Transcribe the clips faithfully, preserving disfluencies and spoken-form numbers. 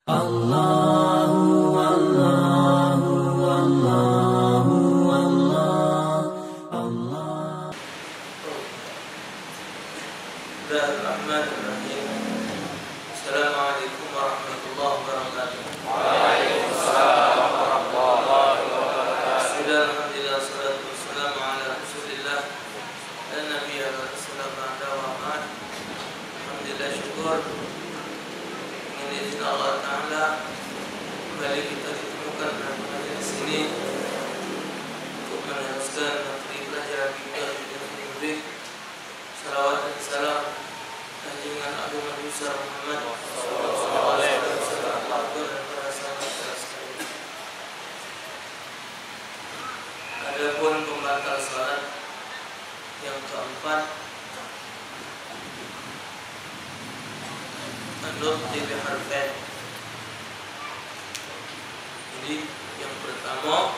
Allahu, Allahu, Allahu, Allah, Allah. Bismillahirrahmanirrahim. Assalamualaikum warahmatullahi wabarakatuh. Waalaikumsalam warahmatullahi wabarakatuh. Bismillah, alhamdulillah, salatu wassalamu ala Rasulillah. Dan Nabi ya Rasulullah ba'da wa ba'd. Alhamdulillah, syukur dengan izin Allah Ta'ala, kembali kita ditemukan dalam majelis ini untuk meneruskan materi pelajaran fikih dan fikih. Salawat dan salam junjungan Agung Nabi besar Muhammad sallallahu alaihi wasallam dan para sahabat sekalian. Adapun pembatal salat yang keempat, an-nutqi bi harfain. Jadi, yang pertama,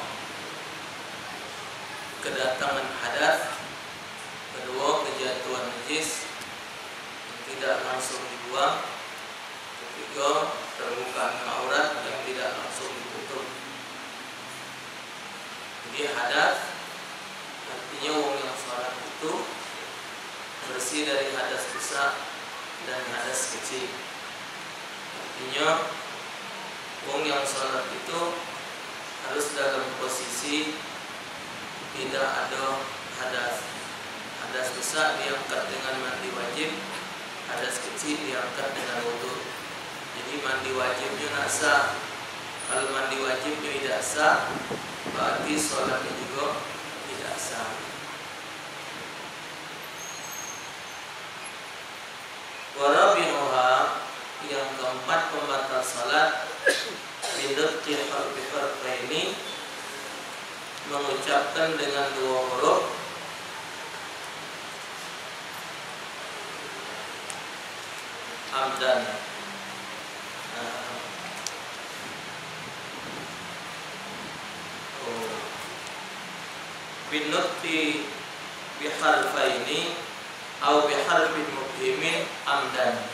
kedatangan hadas. Kedua, kejatuhan najis yang tidak langsung dibuang. Ketiga, terbukaan aurat yang tidak langsung ditutup. Jadi, hadas artinya wong yang salat itu bersih dari hadas besak dan hadas kecil. Artinya, wong yang salat itu harus dalam posisi tidak ada hadas. Hadas besak diangkat dengan mandi wajib, hadas kecil diangkat dengan wudu. Jadi, mandi wajibnya nak sah. Kalau mandi wajibnya tidak sah, berarti salatnya juga tidak sah. Wa rabi'uha, yang keempat pembatal salat, binutqi harfi harfaini, mengucapkan dengan dua huruf amdan. Nah. Oh. Binutqi biharfaini au biharfin mubhimin amdan.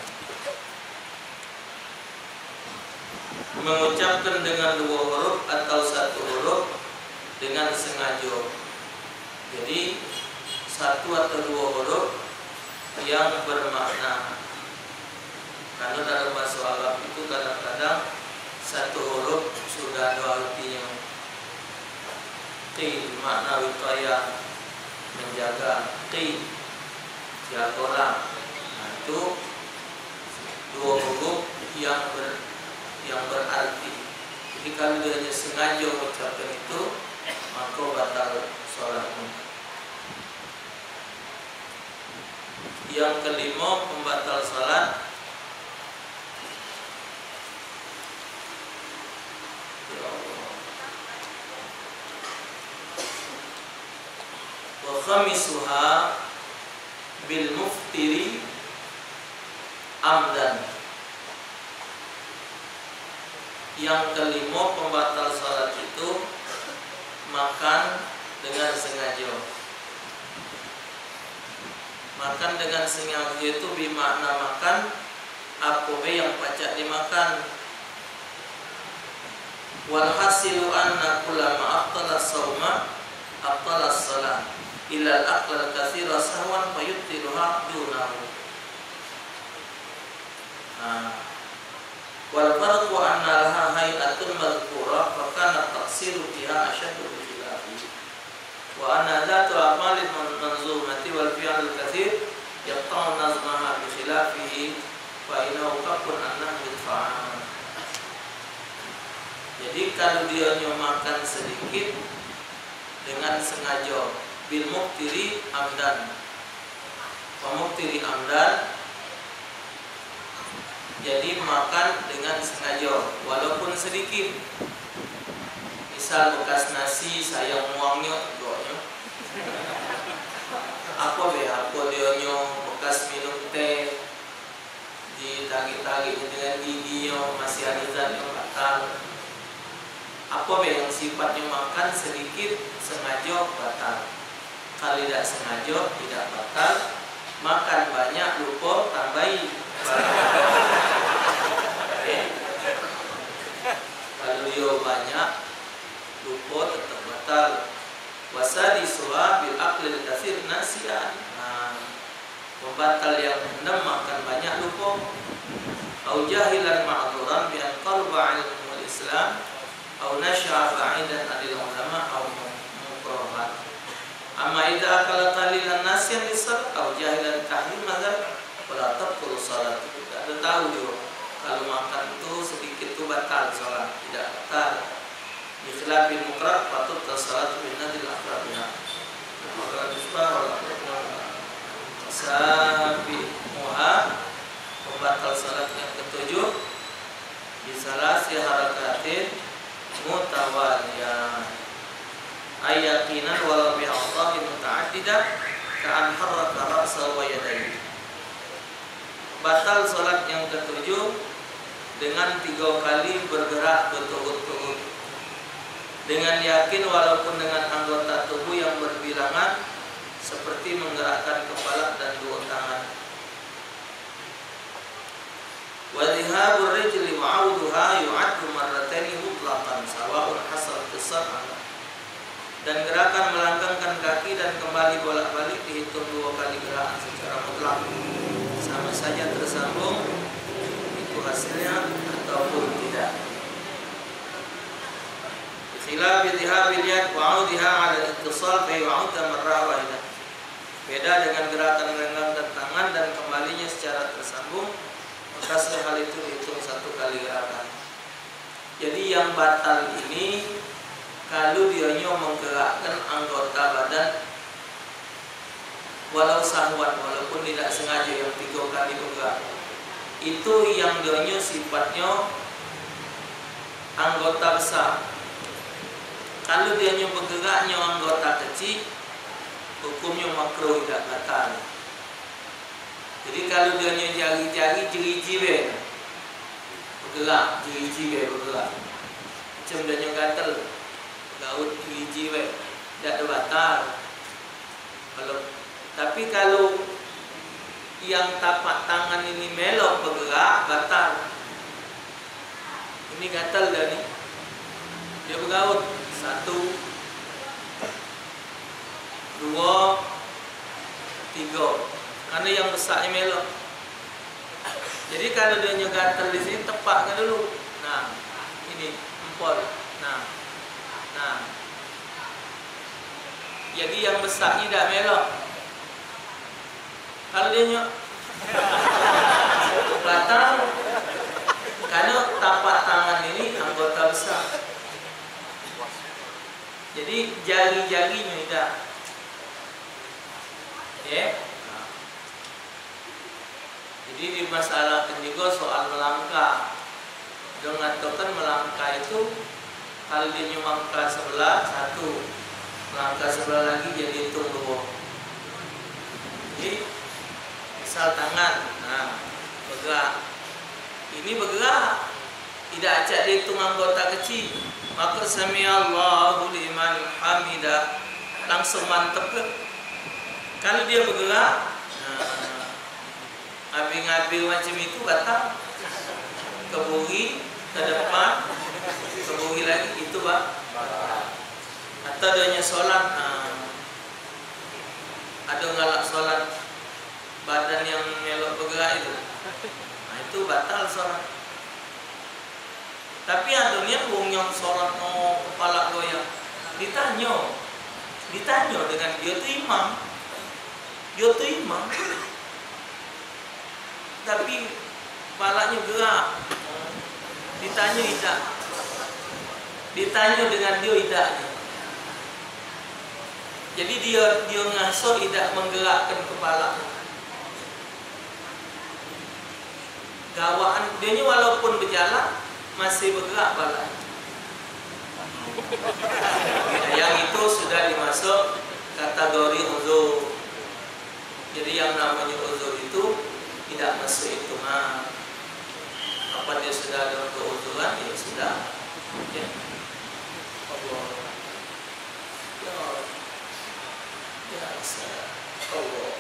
Mengucapkan dengan dua huruf atau satu huruf dengan sengaja. Jadi, satu atau dua huruf yang bermakna. Karena dalam bahasa Arab itu kadang-kadang satu huruf sudah ada artinya. Qi, makna wiqayah, menjaga. Qi, jagolah. Nah, itu dua huruf yang ber-, yang berarti. Jadi, kalau dia hanya sengaja mengucapkan itu, maka batal salatnya. Yang kelima, pembatal salat. Ya Allah. Wa khamisuha bil muftiri amdan. Yang kelima pembatal salat itu makan dengan sengaja. Makan dengan sengaja itu bermakna makan apo be yang pacak dimakan. Wal hasilu anna kullama abtala sauma abtala shalah illa al-aqlal katsira sahwan fayubtiluha dunahu. Nah, wal farqu anna laha hay'atun madhkura fa kana taqsiru fiha asyaddu bi khilafi. Wa anna dzatul a'malil man-, manzumati wal fi'lul katsir yaqta'u nazmaha bi khilafihi fa innahu kaffun an nahwi ta'am. Jadi, kalau dia nyo makan sedikit dengan sengaja, bil muftiri amdan, wa muftiri amdan, jadi makan dengan sengaja, walaupun sedikit. Misal bekas nasi, sayang muangnyo, goknyo. Apo be, apo dionyo bekas minum teh, ditarik-tarik dengan giginyo, masih ado zatnyo, batal. Apo be yang sifatnyo makan sedikit sengaja, batal. Kalu idak sengaja, idak batal. Makan banyak, lupo, tambahi. banyak, lupa tetap batal. Wasadisuha bil aklil katsir nasian. Nah, pembatal yang enam makan banyak, lupa. Au jahilan ma'dzuran bi an qalla ilmuhul Islam, au nasya'a ba'idan anil ulama, au mukrahan. Amma idza akala qalilan nasian lis-shalah au jahilan tahrim mazhab, fala tabtulu shalat. Tidak ada tahu juga. Kalau makan tu sedikit tu batal salat, tidak batal. Bi khilafil mukrah, patut salat bin nadil akrabiha. Maka dispar wala sabimuha, pembatal salat yang ketujuh, bisalasi harakatin mutawaliyah. Ay yaqinan walau bi a'dha'i muta'addidah, ka an harraka ra'sahu wa yadayhi. Batal salat yang ketujuh dengan tiga kali bergerak berturut-turut. Dengan yakin walaupun dengan anggota tubuh yang berbilangan seperti menggerakkan kepala dan dua tangan. Wa dzihabur rijli wa 'auduha yu'addu marrataini mutlaqan, sawa'un hasal ittisal am la. Dan gerakan melangkangkan kaki dan kembali bolak-balik dihitung dua kali gerakan secara mutlak, sama saja tersambung itu hasilnya ataupun tidak. Bi khilafi dzihabil yad wa 'audiha 'ala al-ittisal fa yu'addu marrah wahidah. Beda dengan gerakan melangkangkan tangan dan kembalinya secara tersambung, maka sehal itu dihitung satu kali gerakan. Jadi yang batal ini, kalu dionyo menggerakkan anggota badan walau sahwan, walaupun tidak sengaja, yang tiga kali bergerak, itu yang dionyo sifatnyo anggota besar. Kalu dionyo bergeraknyo anggota kecil, hukumnyo makruh, tidak batal. Jadi kalu dionyo jari-jari, jeriji be bergerak, jeriji be bergerak. Macam dionyo gatel, gaut, jeriji be, tidak ada batal. Kalau, tapi kalu yang tapak tangan ini melok bergerak, batal. Ini gatal dah ni. Dia bergaut. Satu, dua, tiga. Karena yang besarnya melok. Jadi kalau dia nyo gatal di sini, tepaknya dulu. Nah, ini empol. Nah, nah. Jadi yang besar ni dah melok. Kalau dia nyo batal, karena tapak tangan ini anggota besar. Jadi jari-jari nyo idak. Ya. Jadi dimasalahkan juga soal melangkah. Dia mengatakan melangkah itu, kalau dia nyo melangkah sebelah, satu, melangkah sebelah lagi jadi hitung dua. Jadi misal tangan, nah, bergerak. Ini bergerak, tidak acak dihitung anggota kecil. Maka sami'allahu liman hamidah, langsung mantep ke. Kalau dia bergerak, nah, ngabing-ngabing macam itu batal. Ke buri, ke depan, ke buri lagi, itu ba-, batal. Atau dia nyo solat, nah, ada ngalak solat, badan yang melok bergerak itu, nah, itu batal solat. Tapi ado nian wong yang solat mau kepala goyang. Ditanyo, ditanyo dengan dia tu imam. Dia tu imam. Tapi kepalanya gerak. Ditanyo idak. Ditanyo dengan dia idaknya. Jadi dia, dia ngaso idak menggerakkan kepala. Gawaan, dia ni walaupun berjalan, masih bergerak badan. Yang itu sudah dimasuk kategori uzur. Jadi yang namanya uzur itu tidak masuk hitungan. Apa dia sudah ada keuzuran, ya sudah. Ya. Allah. Ya. Ya, Allah.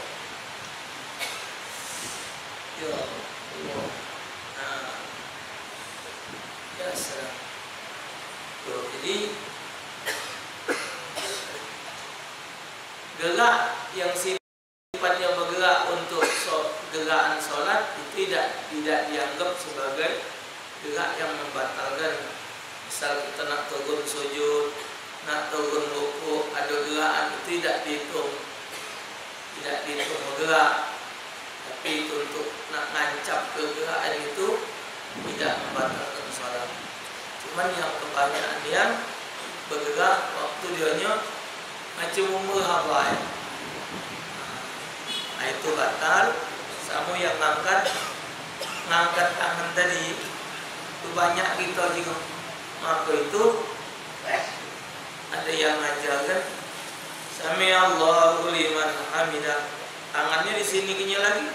Ya Allah. Nah. Ya, salam. Jadi, gerak yang sifatnya bergerak untuk so-, gerakan solat itu tidak, tidak dianggap sebagai gerak yang membatalkan. Misal kita nak turun sujud, nak turun rukuk, ada gerakan itu tidak dihitung. Tidak dihitung bergerak. Tapi itu untuk nak ngancap ke gerakan itu tidak membatalkan solat. Cuman yang kebanyakan yang bergerak waktu dia nyo macam umur habai. Nah, itu batal. Samo yang ngangkat, ngangkat tangan tadi, tu banyak kita juga. Maka itu ada yang ngajar kan, "Sami Allahu liman hamidah." Tangannya di sini kinya lagi.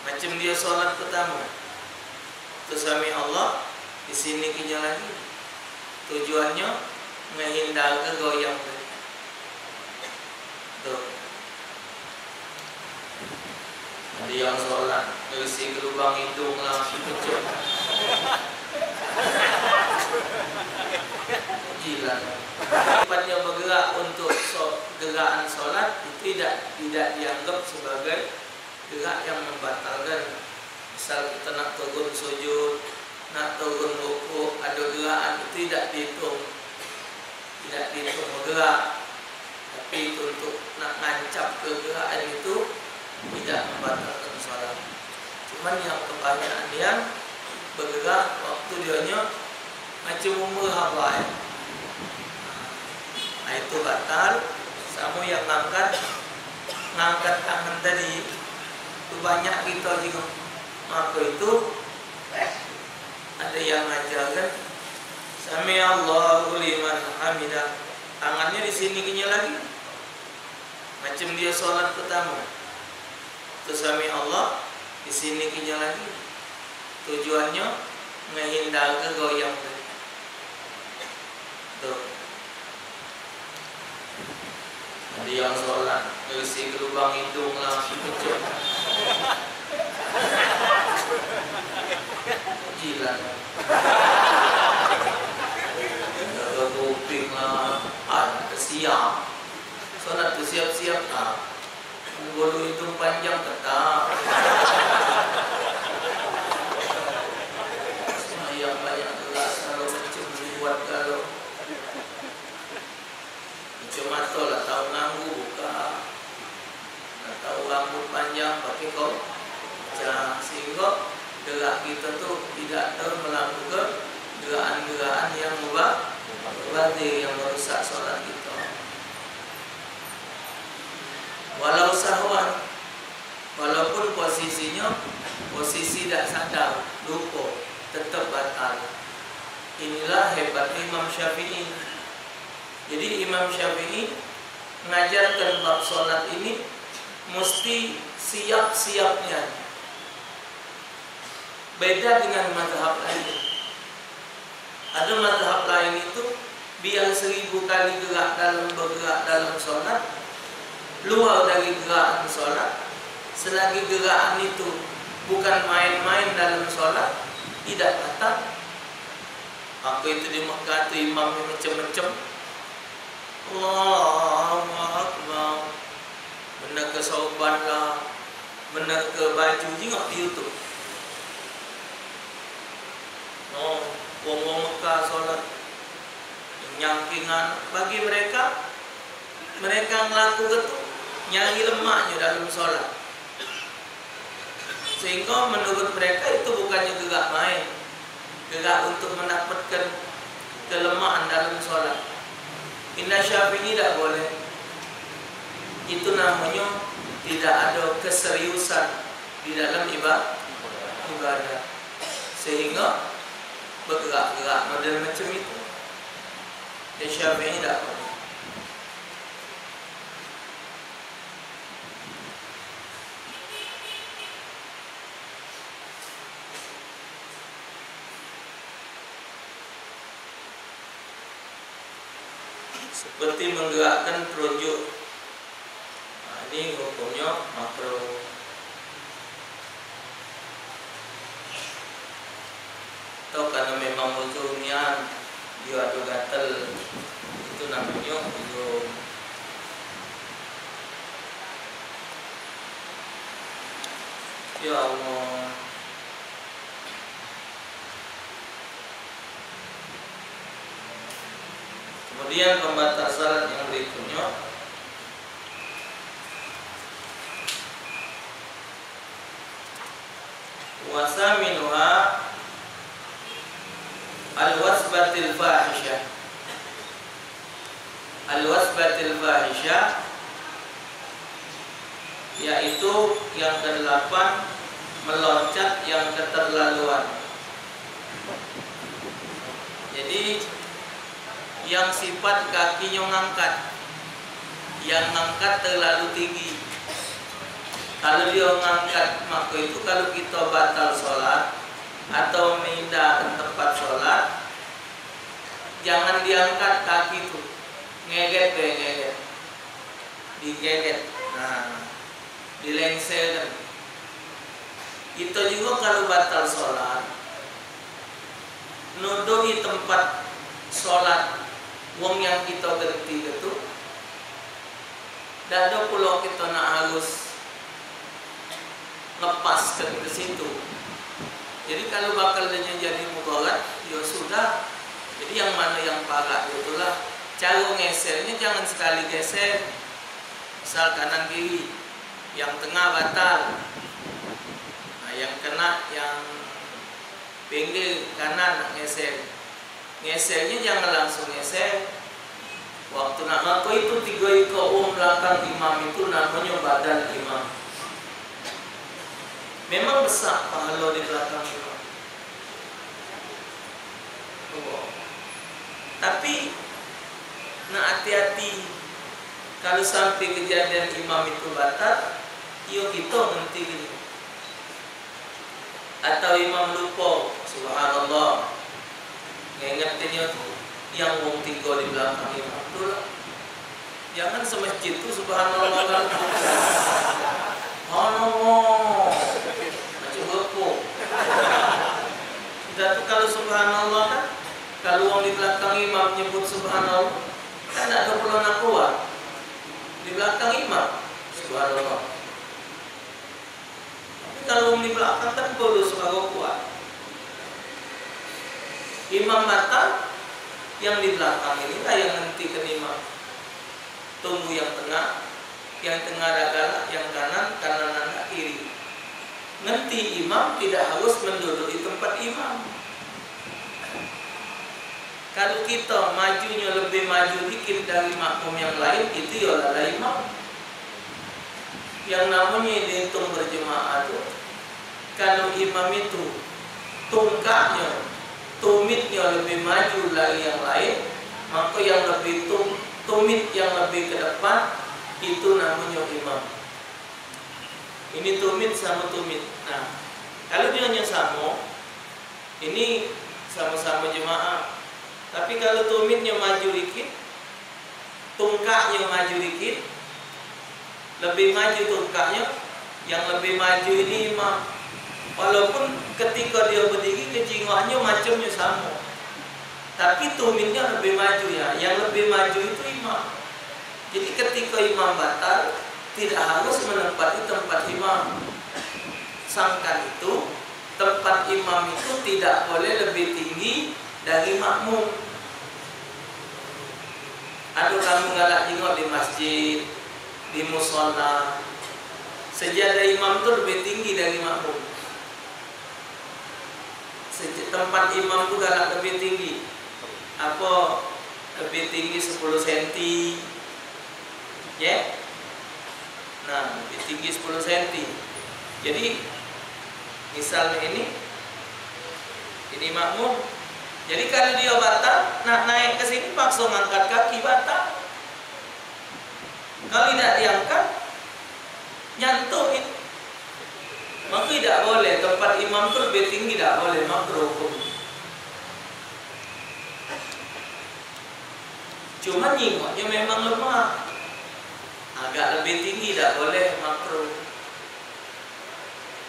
Macam dia solat pertama. Tu sami Allah, di sini kinya lagi. Tujuannya ngehindar ke goyang tadi. Tu. Ada yang solat ngisi ke lubang hidung lah, kejut. Gila. Sifatnya bergerak untuk so-, gerakan solat itu tidak, tidak dianggap sebagai gerak yang membatalkan. Misal kita nak turun sujud, nak turun rukuk, ada gerakan itu tidak dihitung. Tidak dihitung bergerak. Tapi itu untuk nak ngancap ke gerakan itu tidak membatalkan solat. Cuman yang kebanyakan yang bergerak waktu dia nyo macam umur habai. Nah, itu batal. Samo yang ngangkat, ngangkat tangan tadi, tu banyak kita juga. Maka itu ada yang ngajar kan, "Sami Allahu liman hamidah." Tangannya di sini kinya lagi. Macam dia solat pertama. Tu sami Allah, di sini kinya lagi. Tujuannya ngehindar ke goyang tadi. Tu. Ada yang solat ngisi ke lubang hidung lah, kejut. Gila. Jaga kuping lah. Ah, siap. Solat tu siap-siap lah. Bulu hidung panjang tetap. Semayang banyak gerak, kalau macam buat kalau. Kacamato lah tau nganggu, buka. Lah tau rambut panjang, pakai kaca. Sehingga gerak kita tu tidak ada melakukan gerakan-gerakan yang mubah-, mubazir, yang merusak solat kita. Walau sahwan, walaupun posisinyo, posisi dak sadar, lupo, tetap batal. Inilah hebatnya Imam Syafi'i. Jadi, Imam Syafi'i ngajarkan bab solat ini mesti siap-siap nian. Beda dengan mazhab lain. Ada mazhab lain itu, biar seribu kali gerak dalam, bergerak dalam solat, luar dari gerakan solat, selagi gerakan itu bukan main-main dalam solat, tidak batal. Maka itu di Mekah tu imam ni macam-macam. Allahu Akbar. Benda ke sorban lah, benda ke baju, jingok di YouTube. Oh, wong-wong Mekah solat. Nyangkingan bagi mereka, mereka ngelaku ke tu nyari lemaknyo dalam solat. Sehingga menurut mereka itu bukannya gerak main, gerak untuk mendapatkan kelemahan dalam solat. Inda Syafi'i tidak boleh. Itu namanya tidak ada keseriusan di dalam iba-, ibadah. Sehingga bergerak-gerak model macam itu. Inda Syafi'i tidak boleh. Seperti menggerakkan telunjuk. Nah, ini hukumnya makruh. Atau karena memang uzur nian, Yo, ado gatel, itu namonyo uzur. Ya Allah. Kemudian pembatal salat yang berikutnya, wa saminuha al-wasbatil fahisyah. Al-wasbatil fahisyah, yaitu yang kedelapan, meloncat yang keterlaluan. Jadi, yang sifat kakinyo ngangkat, yang ngangkat terlalu tinggi. Kalau dio ngangkat mako itu, kalau kito batal sholat atau mindah tempat sholat, jangan diangkat kaki tu, ngeret be, ngeret, digeret, nah, dilengserkan. Kito jugo kalu batal sholat, nuduhi tempat sholat wong yang kito genti ke tu, dak ado pulo kito nak harus ngepaskan ke situ. Jadi kalu bakal denyo jadi mudarat, yo sudah. Jadi yang mano yang parak, yo itulah. Caro ngesernyo jangan sekali geser. Misal kanan kiri, yang tengah batal. Nah, yang kena yang pinggir kanan nak ngeser. Ngesernyo jangan langsung ngeser. Waktu nak ngaku itu, tigo ikok wong belakang imam itu namonyo badan imam. Memang besak pahalo di belakang imam. Tuh. Tapi nak hati-hati, kalu sampai kejadian imam itu batal, iyo kito ngerti gini. Atau imam lupo, subhanallah. Ngingetinyo tu, yang wong tigo di belakang imam tu lah. Jangan semasjid tu subhanallah kan. Subhanallah. Macam apa? Kita tu kalu subhanallah kan, kalu wong di belakang imam nyebut subhanallah, kan dak ado perlu nak keluar. Di belakang imam, subhanallah. Tapi kalu wong di belakang kan perlu suaro kuat. Imam batal, yang di belakang inilah yang ngentikan imam. Tunggu yang tengah, yang tengah dak galak, yang kanan, kanan dak kiri. Ngenti imam tidak harus menduduki tempat imam. Kalu kito majunyo lebih maju dikit dari makmum yang lain, itu yo lalai imam. Yang namonyo dihitung berjemaah tu, kalu imam itu tungkaknyo, tumitnyo lebih maju dari yang lain, maka yang lebih tum-, tumit yang lebih ke depan, itu namonyo imam. Ini tumit samo tumit. Nah, kalu dionyo samo, ini samo-samo jemaah. Tapi kalu tumitnyo maju dikit, tungkaknyo maju dikit, lebih maju tungkaknyo, yang lebih maju ini imam. Walaupun ketiko dio bediri, kejingoannyo macemnyo samo. Tapi tumitnyo lebih maju ya, yang lebih maju itu imam. Jadi ketiko imam batal, tidak harus menempati tempat imam. Sangkan itu, tempat imam itu tidak boleh lebih tinggi dari makmum. Ado kamu galak jingok di masjid, di musola, sejadah imam tu lebih tinggi dari makmum. Seja-, tempat imam tu galak lebih tinggi. Apo, lebih tinggi sepuluh senti. Ye? Nah, lebih tinggi sepuluh senti. Jadi, misalnyo ini, ini makmum. Jadi, kalu dio batal, nak naik ke sini, pakso ngangkat kaki, batal. Kalu idak diangkat, nyantuk. Maka idak boleh, tempat imam tu lebih tinggi, idak boleh, makruh hukum. Cuma nyingoknyo memang lemah. Agak lebih tinggi dak boleh, makruh.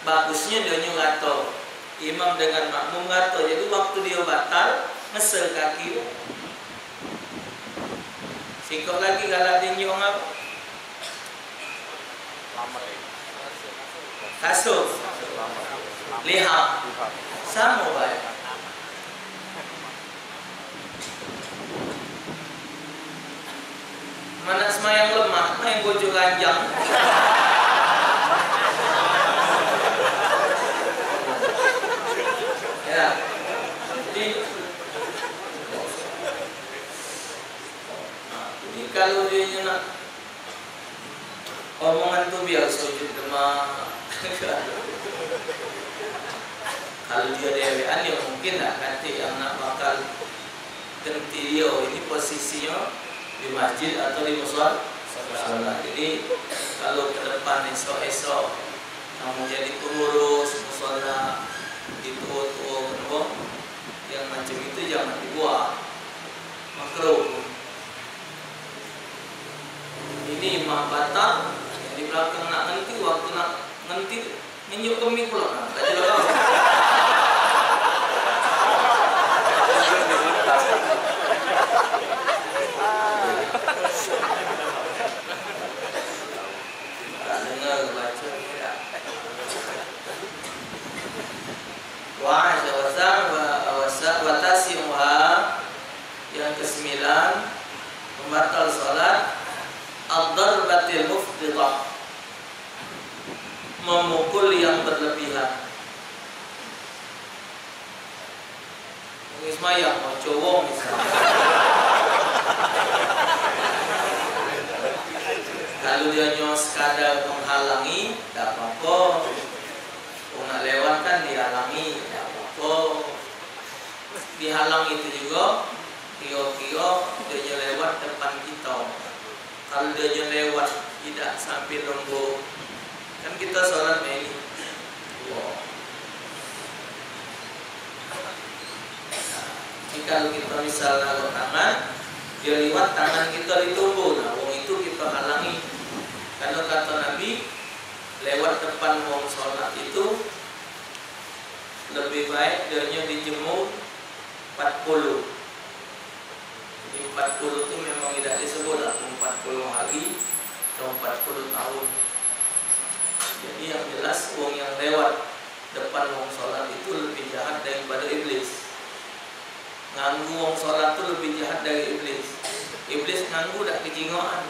Bagusnyo dionyo rato. Imam dengan makmum rato. Jadi waktu dio batal, Ngesel kaki tu. Sikok lagi galak tinjau ngapo? Kasur. Lihap. Samo bae. Mana semayang lemak, main bojo ganjang. Ya. Jadi, jadi kalau dia nak omongan tu biar sujud demam. Kalau dia dewean, ya mungkin lah nanti yang nak bakal Genti dio ini posisinyo di masjid atau di musol-, mushola. Jadi, kalu ke depan esok-esok kamu jadi pengurus mushola, di tuo-tuo kamu, yang macam itu jangan dibuat. Makruh. Ini imam batang, yang di belakang nak ngenti, waktu nak ngenti, ngenjuk kemi pula. Nah, tak jelas. Tak dengar baca ni dah. Wa, wa, wa, wa, wa tasi'uha, yang kesembilan, pembatal salat, ad-darbatil mufdidah. Memukul yang berlebihan. Wong semayang, mau cowong misal. Kalau dia nyo sekadar menghalangi, tak apa-apa. Wong nak lewat kan dihalangi, tak apa-apa. Dihalang itu juga, kio-kio dia nyo lewat depan kita. Kalu dio nyo lewat idak sampe lembok, kan kito sholat mak ini. Wah. Jadi kalu kito misal naruh tangan, dio liwat tangan kito ditumbu. Nah, wong itu kito halangi. Kareno kato Nabi, lewat depan wong sholat itu lebih baik dio nyo dijemur empat puluh. Jadi, empat puluh tu memang idak disebut lah, empat puluh hari atau empat puluh tahun. Jadi, yang jelas, wong yang lewat depan wong sholat itu lebih jahat daripada iblis. Nganggu wong sholat tu lebih jahat dari iblis. Iblis nganggu dak kejingoan.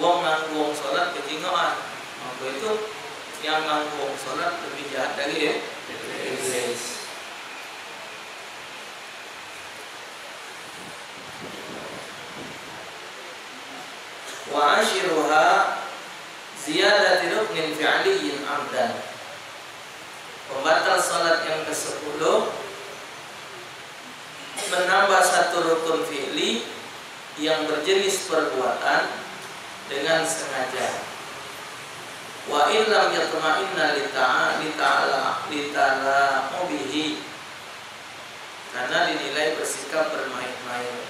Wong nganggu wong sholat kejingoan. Maka itu, yang nganggu wong sholat lebih jahat dari iblis. Wa ashiruha ziyadati ruknin fi'liyyin amdan. Pembatal salat yang kesepuluh, menambah satu rukun fi'li yang berjenis perbuatan dengan sengaja. Wa illam yatma'inna li ta'a-, li ta'ala, li tala'ubihi. Karena dinilai bersikap bermain-main.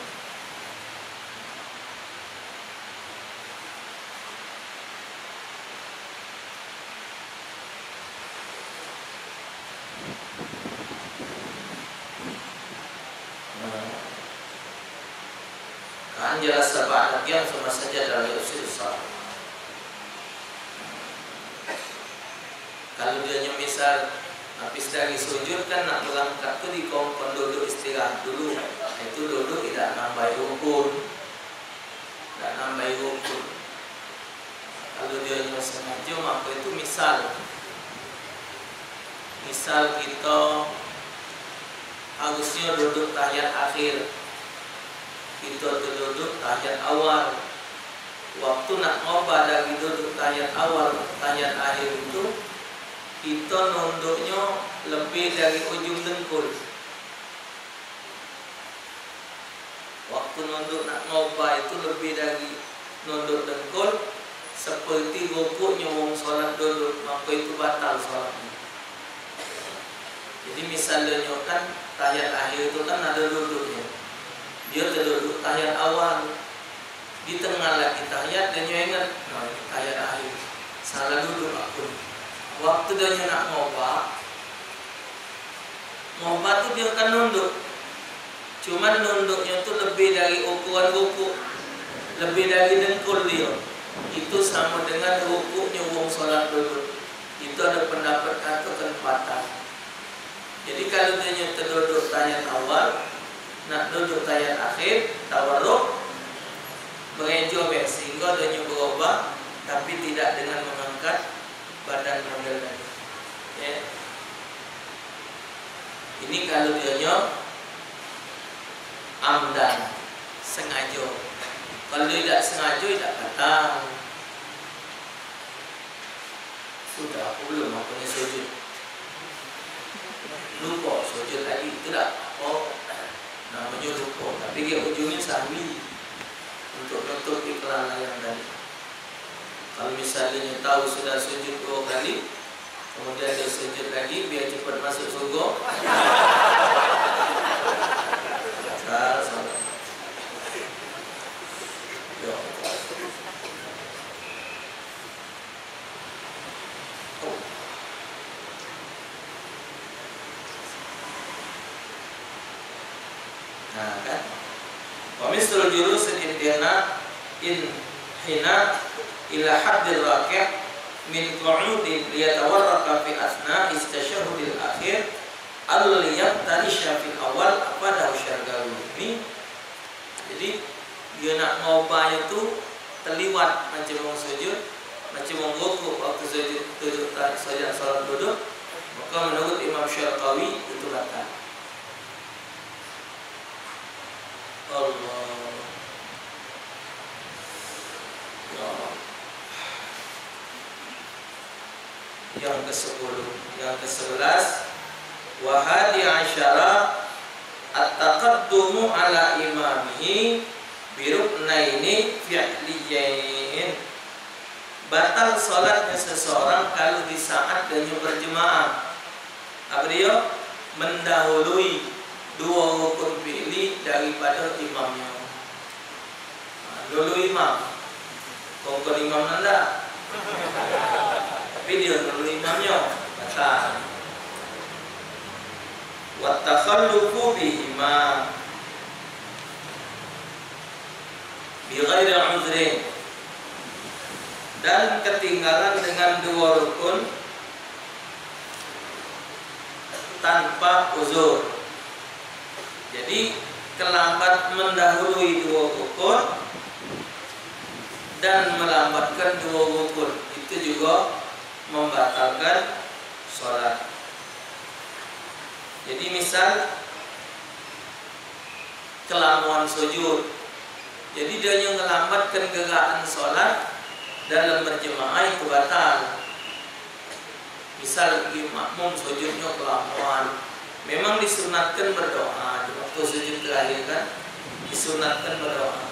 Nah, kan jelas sebab lagi yang sama saja dari usul sah. Kalu dio nyo misal habis dari sujud kan nak melangkah tu dikongkon duduk istirahat dulu. Itu duduk idak nambahi rukun. Idak nambahi rukun. Kalu dio nyo sengajo mako itu misal. Misal kito harusnyo duduk tahiyat akhir. Kito tu duduk tahiyat awal. Waktu nak ngobah dari duduk tahiyat awal ke tahiyat akhir itu, kito nunduknyo lebih dari ujung dengkul. Waktu nunduk nak ngobah itu lebih dari nunduk dengkul, seperti rukuknyo wong solat duduk, mako itu batal solatnyo. Jadi, misalnyo kan tahiyat akhir tu kan ado duduknyo. Dio teduduk tahiyat awal. Di tengah lagi tahiyat, dio nyo inget, "Nah, ini tahiyat akhir. Salah duduk aku ni." Waktu dio nyo nak ngobah, ngobah tu dio kan nunduk. Cuman nunduknyo tu lebih dari ukuran rukuk, lebih dari dengkul dio. Itu samo dengan rukuknyo wong solat duduk. Itu ado pendapat katokan patah. Jadi kalu dionyo teduduk tahiyat awal, nak duduk tahiyat akhir, tawarruk, berejo be sehinggo dionyo berubah, tapi tidak dengan mengangkat badan model tadi. Ya. Ini kalu dionyo amdan, sengajo. Kalu dio dak sengajo, dak batal. Sudah, aku belum, aku ni sujud. Lupa sujud lagi, itu dak apa. Namonyo lupa, tapi dio ujungnyo sahwi untuk nutupi kelalaian tadi. Kalu misalnyo tahu sudah sujud duo kali, kemudian dio sujud lagi biar cepat masuk surga. Salah, salah. Yo. Nah, kan? Wa mislul julusil inhina, inhina ila haddil raki' min qu'udin liyatawarraka fi asna'i tasyahhudil akhir al yaftarisha fil awal afadahu Syarqawi. Ini Jadi, dio nak ngobah itu teliwat macam wong sujud, macam wong rukuk waktu sujud, sujud ta-, sujud salat duduk, maka menurut Imam Syarqawi itu batal. Allah. Ya Allah. Yang kesepuluh, yang kesebelas, wa hadi asyara at-taqaddumu ala imamihi biruknaini fi'liyain. Batal salatnya seseorang kalau di saat dia berjemaah. Apa dia? Mendahului dua rukun fi'li daripada imamnya. Nah, dulu imam. Kongkon imam nanda. Tapi dia dulu imamnya. Batal. Wa takhallufu bihima bi ghairi uzrin. Dan ketinggalan dengan dua rukun tanpa uzur. Jadi, kelambat mendahului dua rukun dan melambatkan dua rukun itu juga membatalkan salat. Jadi, misal kelamuan sujud. Jadi, dia yang ngelambatkan gerakan salat dalam berjemaah itu batal. Misal, di makmum sujudnya kelamuan, memang disunatkan berdoa di waktu sujud terakhir, kan? Disunatkan berdoa.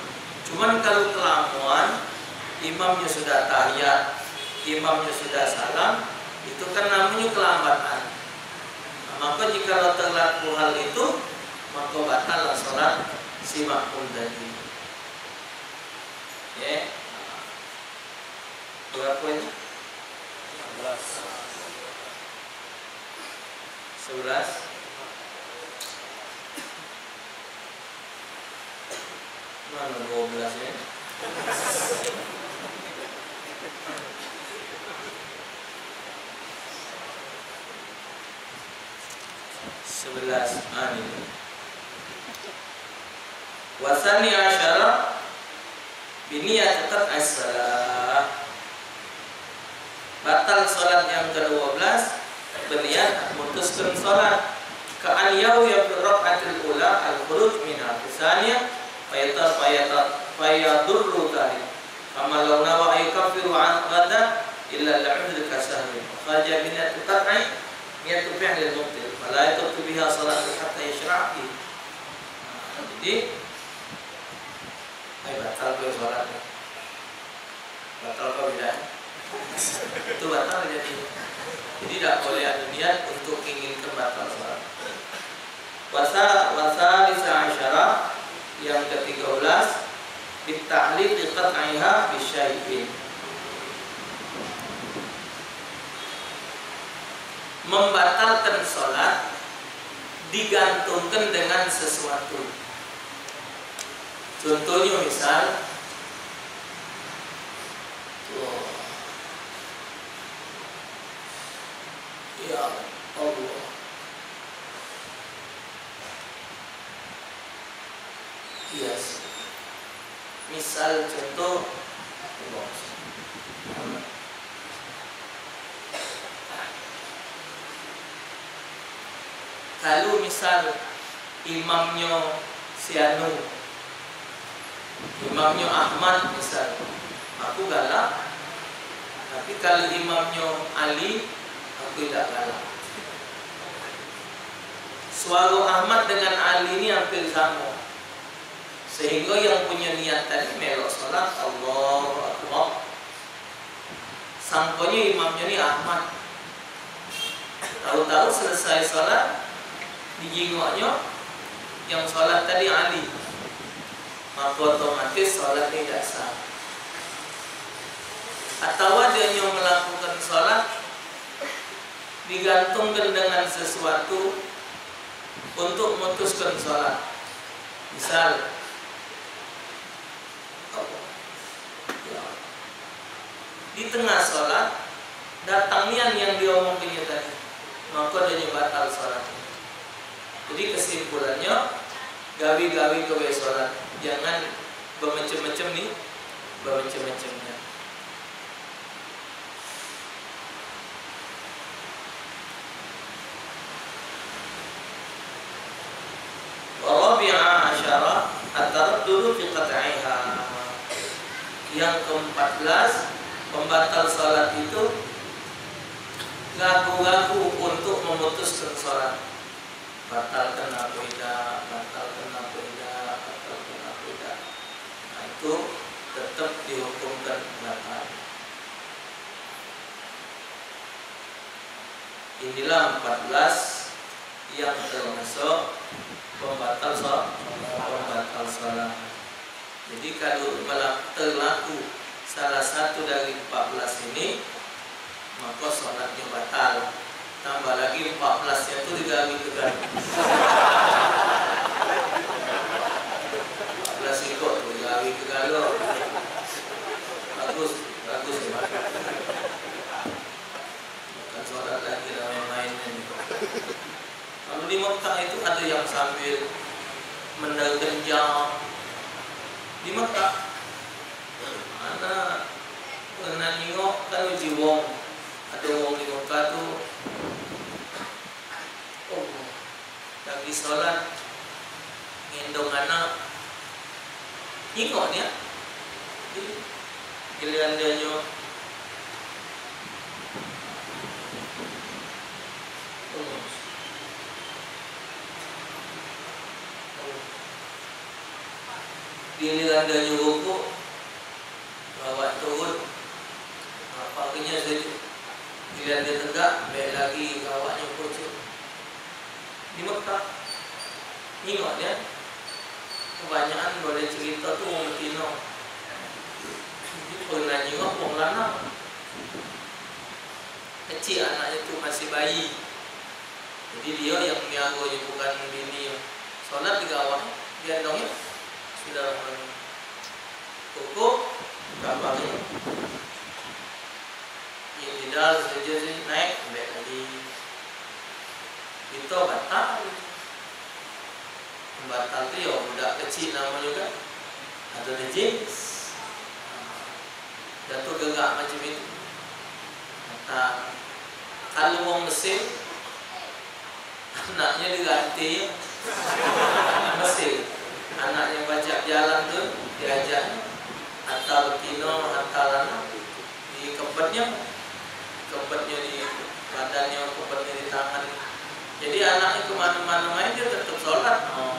Cuman kalau kelamuan, imamnya sudah tahiyat, imamnya sudah salam, itu kan namanya kelambatan. Nah, maka jikalau terlaku hal itu, maka batallah salat si makmum tadi. Ya. Berapa ini? Sebelas. Sebelas. Mana dua belas ini? Sebelas. Ah, ini. Wasani asyara biniyat qat'is salah. Batal salat yang kedua belas berniat mutuskan salat. Ka an yawi fi rak'atil ula al khuruj minha fi tsaniyah fayata-, fayata-, fayadurru dzalik. Kama law nawa ay kaffiru an ghada illa li udhri kasahwi. Kharaja bi niyati qat'i niyatu fi'lil mubtil. Fala yaqtu biha salatu hatta yashra'a fi. Nah, jadi, ay, batal ke salat ni. Batal ke tidak? Itu batal jadi. Jadi, tidak boleh ada niat untuk inginkan batal salat. Wasa-, wasalisa asyara, yang ketiga belas, bita'liqi qat'iha bisyai'in. Membatalkan salat digantungkan dengan sesuatu. Contohnyo misal, ya Allah. Iya sih. Misal contoh, kalu misal imamnyo si Anu, imamnyo Ahmad misal, aku galak. Tapi kalu imamnyo Ali, aku idak galak. Suaro Ahmad dengan Ali ni hampir samo. Sehinggo yang punyo niat tadi melok solat, Allahu Akbar. Sangkonyo imamnyo ni Ahmad. Tahu-tahu selesai solat, dijingoknyo yang solat tadi Ali. Maka otomatis solat ni dak sah. Atawa dia nyo melakukan solat digantungkan dengan sesuatu untuk mutuskan solat. Misal, di tengah solat, datang nian yang diomongkan tadi, maka dia nyo batal solat. Jadi kesimpulannya, gawi-gawi gawe solat, jangan bermacam-macam ni, bermacam-macam ni. Wa rabi'a asyara at-taraddudu fi qat'iha. Yang keempat belas, pembatal salat itu ragu-ragu untuk memutuskan salat. Batalkan aku idak, batalkan aku idak, batalkan aku idak. Nah, itu tetap dihukumkan batal. Inilah empat belas yang termasuk pembatal sa-, pembatal salat. Jadi, kalu mela-, terlaku salah satu dari empat belas ini, maka salatnya batal. Tambah lagi empat belas nya tu digawi ke galo. Empat belas ikok tu digawi ke galo. Bagus, bagus ya. Bukan salat lagi lah, main-main ni. Kalu di Mekah itu ado yang sambil mendar genjang. Di Mekah. Mano pernah ningok kan uji wong. Ado wong di Mekah tu, oh, lagi salat, ngendong anak. Ningok dio. Giliran dio nyo. Giliran dio nyo rukuk, awak turun. Apa kenyo sajo. Giliran dio tegak, baik lagi awaknyo pucuk. Di Mekah, ningok dio, kebanyakan boleh cerito tu wong betino. Pernah ningok wong lanang. Kecik anaknyo tu, masih bayi. Jadi dio yang miago nyo, bukan bini nyo. Salat di gawah, gendong nyo. Sudah rukuk, gambar nyo. Itidal, sujud, naik, ambek lagi. Kito batal. Pembatal tu yo budak kecik namonyo kan. Ado najis. Dah tu gerak macam itu. Batal. Kalu wong Mesir, anaknyo diganti Mesir. Anaknyo pacak jalan tu diajak. Atau betino, atau lanang. Dikepetnyo, kepetnyo di badannyo, kepetnyo di tangan. Jadi anaknyo kemano-mano main, dio tetep salat. Oh.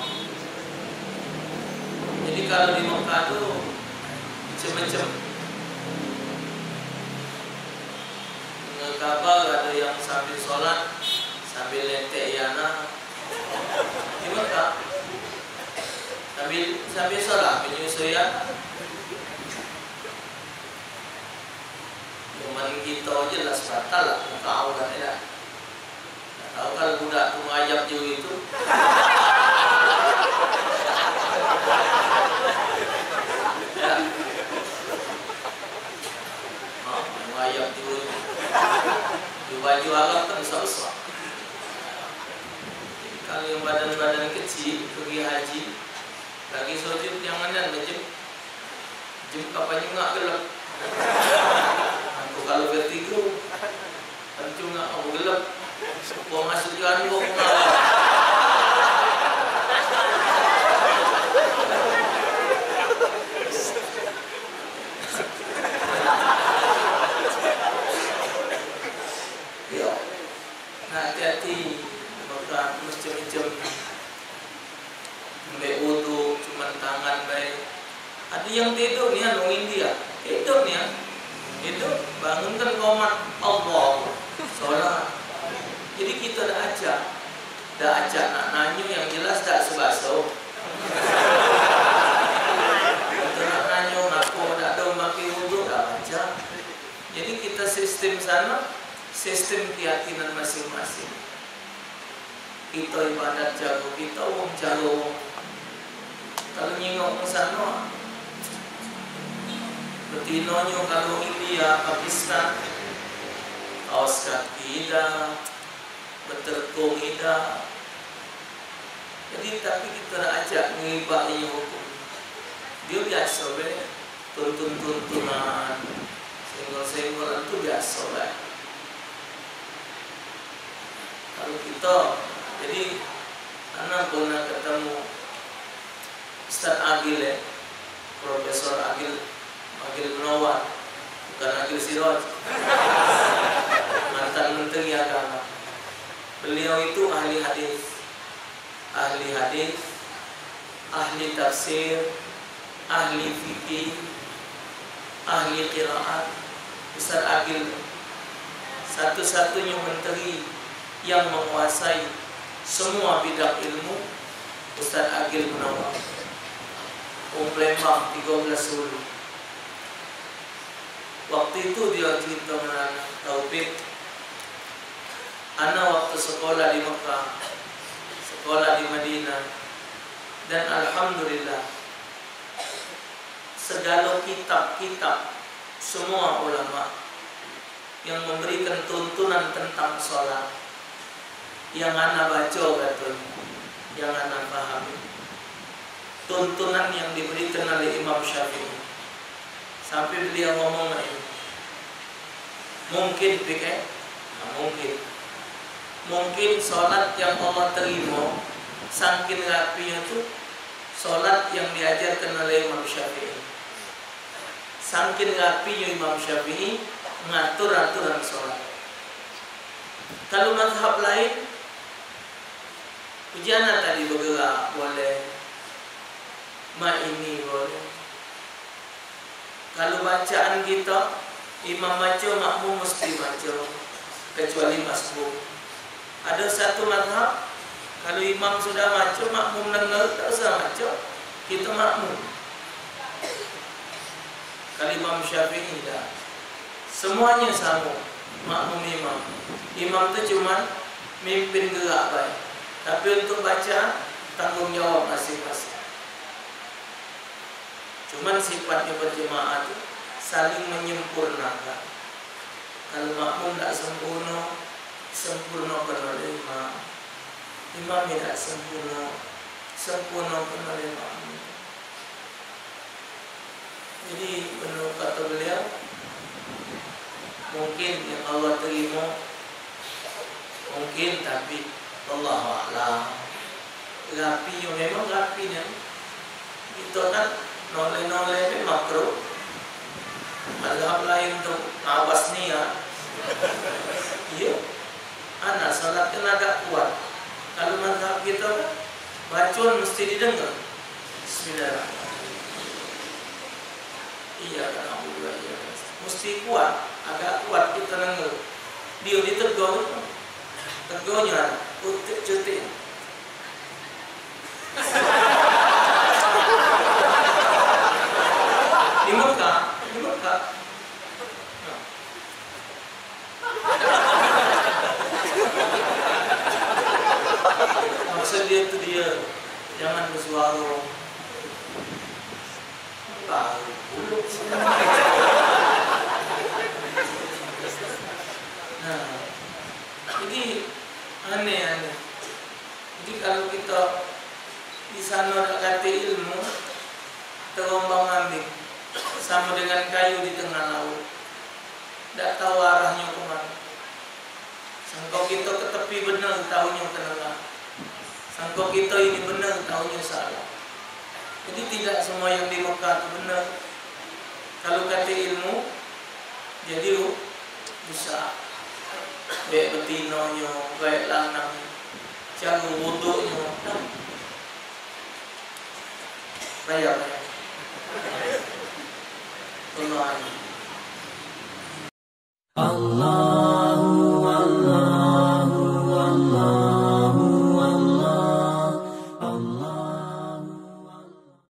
Jadi kalu di Mekah tu macem-macem. Dengar kabar ado yang sambil salat, sambil letek anak. Di Mekah. Sambil, sambil salat, sambil nyusui anak. Cuman kito jelas batal lah, muka aurat dak. Tahu kan budak tu ngayap je itu. Ya. Ha, ngayap je itu. Di baju Arab kan besar-besar. Jadi, kalau yang badan-badan kecil pergi haji, lagi sujud yang mana, jem, jem kapan nyungak gelap. Aku kalau vertigo, kan cungak aku gelap. Gua masuk jalan gua pengawa. Yo, nah, hati-hati, bukan macam-macam. Ambek wudu cuman tangan bae. Ado yang tiduk nian wong India. Tiduk nian. Tiduk, bangun kan komat. Allah. Sholat. Jadi kita dak ajak. Dak ajak nak nanyo yang jelas dak sebaso. Kita nak nanyo ngapo dak ado make wudu, dak ajak. Jadi kita sistem sano, sistem keyakinan masing-masing. Kito ibadat jago kito, wong jago wong. Kalu nyingok ke sano, betinonyo kalu India, Pakistan, kaos kaki idak, beterkung idak. Jadi, tapi kito dak ajak ngibak inyo hukum. Dio biaso be. Tuntun-tuntunan, senggol-senggolan tu biaso bae. Kalu kito, jadi, ana pernah ketemu Ustaz Agil, ya, Profesor Agil, Agil Munawar, bukan Agil Siroj, mantan Menteri Agama. Beliau itu ahli hadis. Ahli hadis, ahli tafsir, ahli fikih, ahli qiraat, Ustaz Agil. Satu-satunya menteri yang menguasai semua bidang ilmu, Ustaz Agil Munawar. Wong Palembang, tigo belas Hulu. Waktu itu dio cerito ngan Taufik, ana waktu sekolah di Mekah, sekolah di Madinah, dan alhamdulillah, segalo kitab-kitab semua ulama yang memberikan tuntunan tentang sholat, yang ana baco, katanya, yang ana pahami, tuntunan yang diberikan oleh Imam Syafi'i. Sampai beliau ngomong mak ini, mungkin, Pik, eh? Nah, mungkin. Mungkin sholat yang Allah terima, sangkin rapinyo tu, sholat yang diajarkan oleh Imam Syafi'i. Sangkin rapinyo Imam Syafi'i ngatur aturan sholat. Kalu mazhab lain, ujiannya tadi bergerak boleh, mak ini boleh. Kalu bacaan kita, imam baco, makmum mesti baco, kecuali masbuk. Ada satu mazhab, kalu imam sudah baco, makmum dengar, tak usah baco, kita makmum. Kalu Imam Syafi'i, dak. Semuanya sama, makmum imam. Imam tu cuman mimpin gerak bae. Tapi untuk baca, tanggung jawab masing-masing. Cuman sifatnya berjemaah tu saling menyempurnakan. Kalu makmum dak sempurna, sempurnakan oleh imam. Imam dak sempurna, sempurnakan oleh makmum. Jadi, menurut kata beliau, mungkin yang Allah terima, mungkin, tapi Allahu a'lam. Rapinyo, memang rapinyo. Kito kan noleh-noleh ni makruh. Mazhab lain tu ngawas niat. Iyo. Ana salat kan agak kuat. Kalu mazhab kito kan, bacoan mesti didengar. Bismillahirrahmanirrahim. Iyyaka na'budu wa iyyaka nasta'in. Mesti kuat, agak kuat kito dengar. Dio ditegor tu. Tegornyo, utik cutik. Di Mekah, di Mekah. Jangan besuara. Baru dulu. Nah, jadi aneh, aneh. Jadi, kalu kito di sano dak katek ilmu, terombang ambing, samo dengan kayu di tengah laut, dak tau arahnyo ke mano. Sangko kito ke tepi bener, taunyo ke nengah. Sangko kito ini bener, taunyo salah. Jadi, tidak semua yang di Mekah tu bener. Kalu katek ilmu, jadi ru-, rusak. Baik betinonyo, baik lanang. Caro wuduknyo. Payah, payah. Allah.